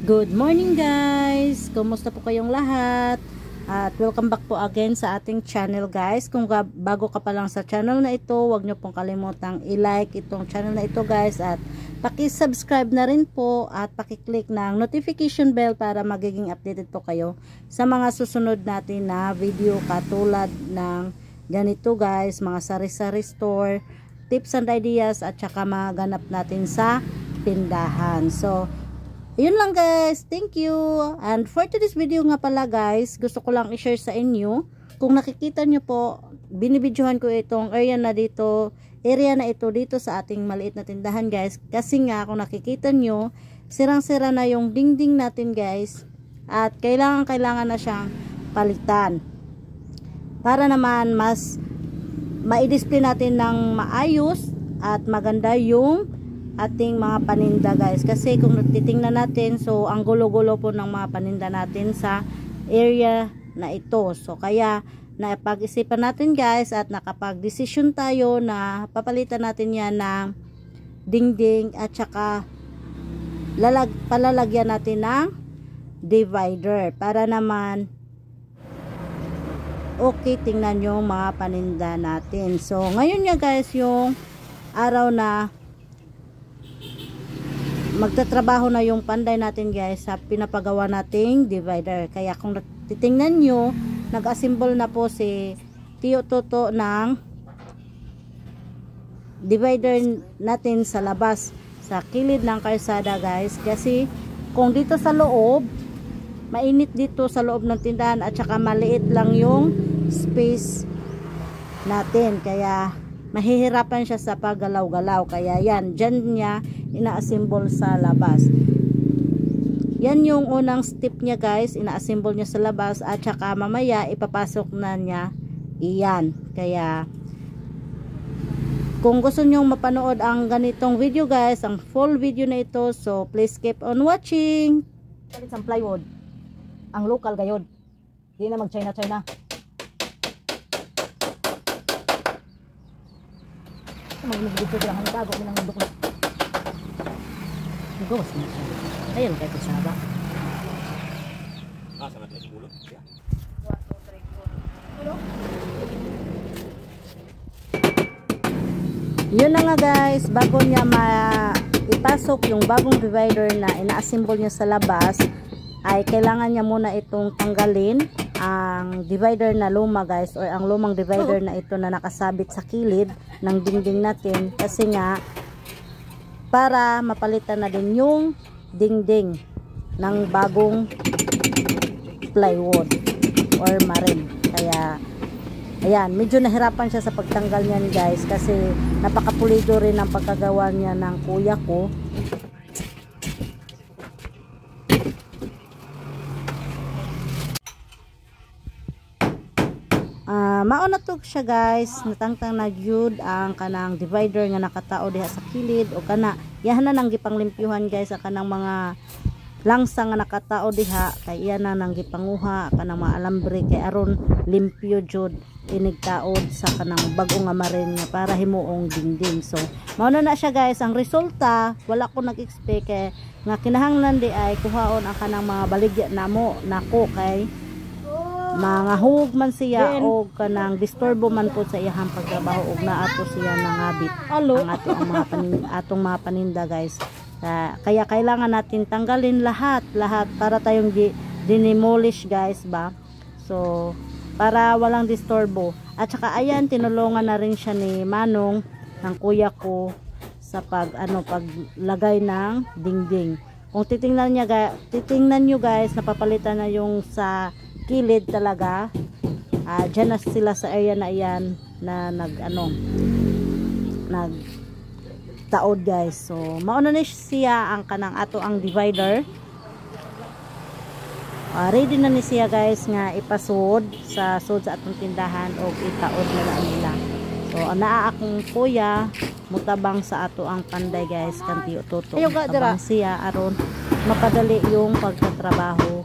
Good morning, guys! Kumusta po kayong lahat? At welcome back po again sa ating channel, guys. Kung bago ka pa lang sa channel na ito, huwag nyo pong kalimutang i-like itong channel na ito, guys. At paki-subscribe na rin po at paki-click ng notification bell para magiging updated po kayo sa mga susunod natin na video katulad ng ganito, guys, mga sari-sari store, tips and ideas at saka mga ganap natin sa tindahan. So, yun lang, guys. Thank you. And for today's video nga pala, guys, gusto ko lang i-share sa inyo. Kung nakikita nyo po, binibidyohan ko itong area na ito dito sa ating maliit na tindahan, guys. Kasi nga, kung nakikita nyo, sirang-sira na yung dingding natin, guys. At kailangan na siyang palitan. Para naman mas ma-display natin ng maayos at maganda yung ating mga paninda, guys, kasi kung titingnan natin, so ang gulo-gulo po ng mga paninda natin sa area na ito. So kaya napag-isipan natin, guys, at nakapag-desisyon tayo na papalitan natin yan ng dingding at saka palalagyan natin ng divider para naman okay tingnan yung mga paninda natin. So ngayon nga, guys, yung araw na magtatrabaho na yung panday natin, guys, sa pinapagawa nating divider. Kaya kung titingnan nyo, nag-assemble na po si Tio Toto ng divider natin sa labas, sa kilid ng kalsada, guys. Kasi kung dito sa loob, mainit dito sa loob ng tindahan at saka maliit lang yung space natin. Kaya mahihirapan siya sa paggalaw-galaw. Kaya yan, dyan niya ina-assemble sa labas. Yan yung unang step niya, guys, ina-assemble niya sa labas at saka mamaya ipapasok na niya iyan. Kaya kung gusto niyo mapanood ang ganitong video, guys, ang full video na ito, so please keep on watching. Palit sa plywood. Ang local gayod. Di na mag China China. Mag-video lang ang bago nilang dukot. Gawas na siya. Ayan kay kusaba. Ah, sangat lagi mulut. Ya. Yun na nga, guys, bago niya maipasok yung bagong divider na ina-assemble niya sa labas, ay kailangan niya muna itong tanggalin ang divider na luma, guys, or ang lumang divider na ito na nakasabit sa kilid ng dingding natin, kasi nga para mapalitan na din yung dingding ng bagong plywood or marin. Kaya ayan, medyo nahirapan siya sa pagtanggal niyan, guys, kasi napakapulido rin ang pagkagawa niya ng kuya ko. Mauna to siya, guys, natangtang na gyud ang kanang divider nga nakatao diha sa kilid o kana iyahan na nang gipanglimpyuhan, guys, ang kanang mga langsa nga nakatao diha, kay iya na nang gipanguha kanang mga alambre kay aron limpyo jud inigtaod sa kanang bag-o nga marin nga para himuong dingding. So mauna na siya, guys, ang resulta wala ko nag-expect kay nga kinahanglan di ay kuhaon ang kanang mga baligya namo nako kay mga hug man siya o kanang disturbo man po sa iyahang pagtrabaho og naa po siya nangabit ang atong mga paninda, guys. Kaya kailangan natin tanggalin lahat para tayong dinemolish, guys, ba. So para walang disturbo. At saka ayan, tinulungan na rin siya ni Manong ng kuya ko sa paglagay ng dingding. Kung titingnan niyo, guys, napapalitan na yung sa kilid talaga. Diyan na sila sa area na iyan na nag taod, guys. So mauna na siya ang kanang ato ang divider. Ready na ni siya, guys, nga ipasud sa sud sa atong tindahan og itaod na lang nila. So naa akong kuya mutabang sa ato ang panday, guys, kan Tiyo Toto. Mutabang siya aron mapadali yung pagtatrabaho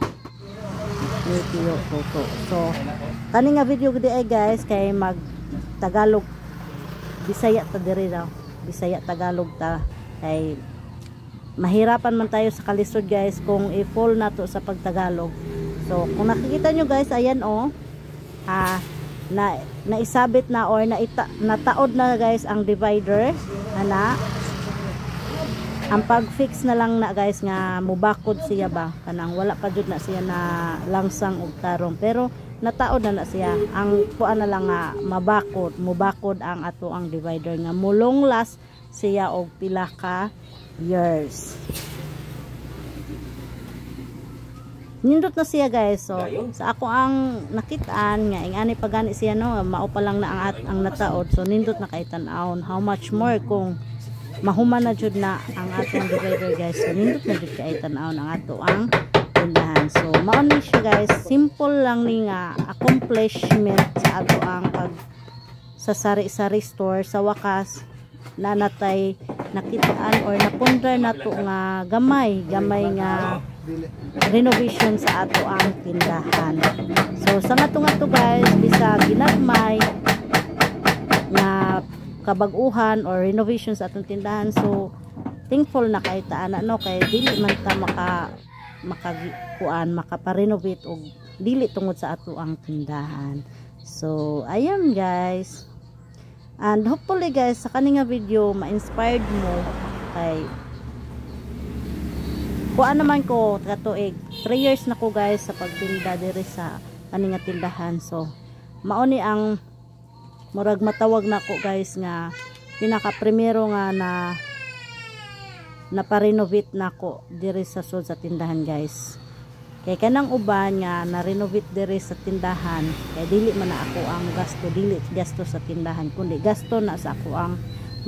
ni Tiyo Toto. So kani nga video gudi ay, guys, kay mag Tagalog Bisaya ta diri daw. Bisaya Tagalog ta kay Mahirapan man tayo sa kalisod, guys, kung i-full nato sa pagtagalog. So kung nakikita nyo, guys, ayan oh, ah, na naisabit na or nataod na, guys, ang divider ana. Ang pag-fix na lang na, guys, nga mubakod siya ba, kanang wala pa jud na siya na langsang og tarong, pero nataod na na siya. Ang kuan na lang nga mabakod, mubakod ang ato ang divider nga mulong last siya og pila ka years. Nindot na siya, guys. So sa ako ang nakitaan nga ingani pa gani siya, no, mao pa lang na ang nataod, so nindot na kay tan-awon. How much more kung mahuman na jud na ang atong divider, guys? So nindot na jud kay tan-awon ang ato ang tindahan. So mao ni siya, guys, simple lang ni nga accomplishment sa ato ang pag sa sari-sari store. Sa wakas nanatay nakitaan or napundar nato nga gamay gamay nga renovation sa ato ang tindahan. So sa nga to, guys, bisag ginagmay nga kabag-uhan or renovation sa atong tindahan, so thankful na kay ta ana, no, kay dili man ta maka kuan, makapa-renovate og dili tungod sa ato ang tindahan. So ayun, guys, and hopefully, guys, sa kani nga video ma-inspired mo kay kuan naman ko katuig, 3 years na ko, guys, sa pagtinda diri sa kani nga tindahan. So mao ni ang murag matawag na ko, guys, nga pinaka primero nga na napa-renovate nako diri sa sud sa tindahan, guys, kay kanang uban nga na-renovate diri sa tindahan kay dili man na ako ang gasto, dili gasto sa tindahan kundi gasto na sa ako ang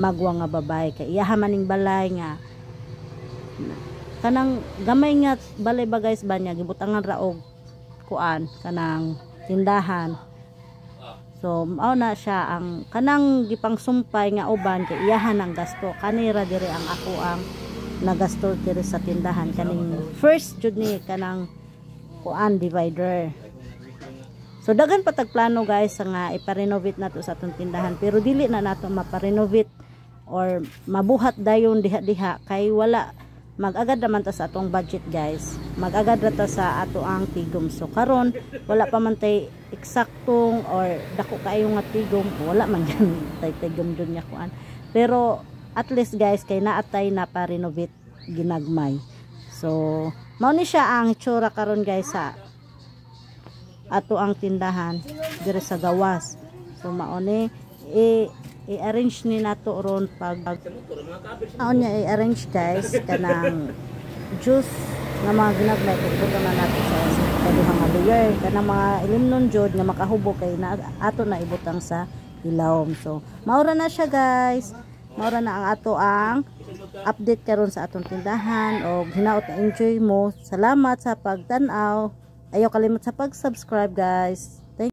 magwa nga babae, kay iyaha maning balay nga kanang gamay nga balay ba, guys, ba niya gibutangan ra og kuan, kanang tindahan. So mao na siya ang kanang gipangsumpay nga uban kay iyahan ang gasto. Kanira diri ang ako ang nagasto diri sa tindahan, kaning first jud ni kanang kuan, divider. So daghan pa tag plano, guys, nga ipa-renovate nato sa atong tindahan, pero dili na nato mapa-renovate or mabuhat dayon diha-diha kay wala, mag-agad naman ta sa atong budget, guys, mag-agad ra ta sa ato ang tigom. So karon wala pa man tay eksaktong or dako kaayo nga tigom, wala man yan tay tigom dun nga kuan, pero at least, guys, kay naatay na pa-renovate ginagmay. So mao ni siya ang itsura karon, guys, sa ato ang tindahan dire sa gawas. So mao ni i-arrange ni nato ron pag mao niya i-arrange, guys, kanang juice nga mga ginagmay kay ibutang na nato sa kaduha nga layer, kanang mga ilimnon jud nga makahubog kay na ato na ibutang sa ilawom. So maura na siya, guys, maura na ang ato ang update karon sa atong tindahan og hinaot na enjoy mo. Salamat sa pagtan-aw. Ayaw kalimot sa pag-subscribe, guys.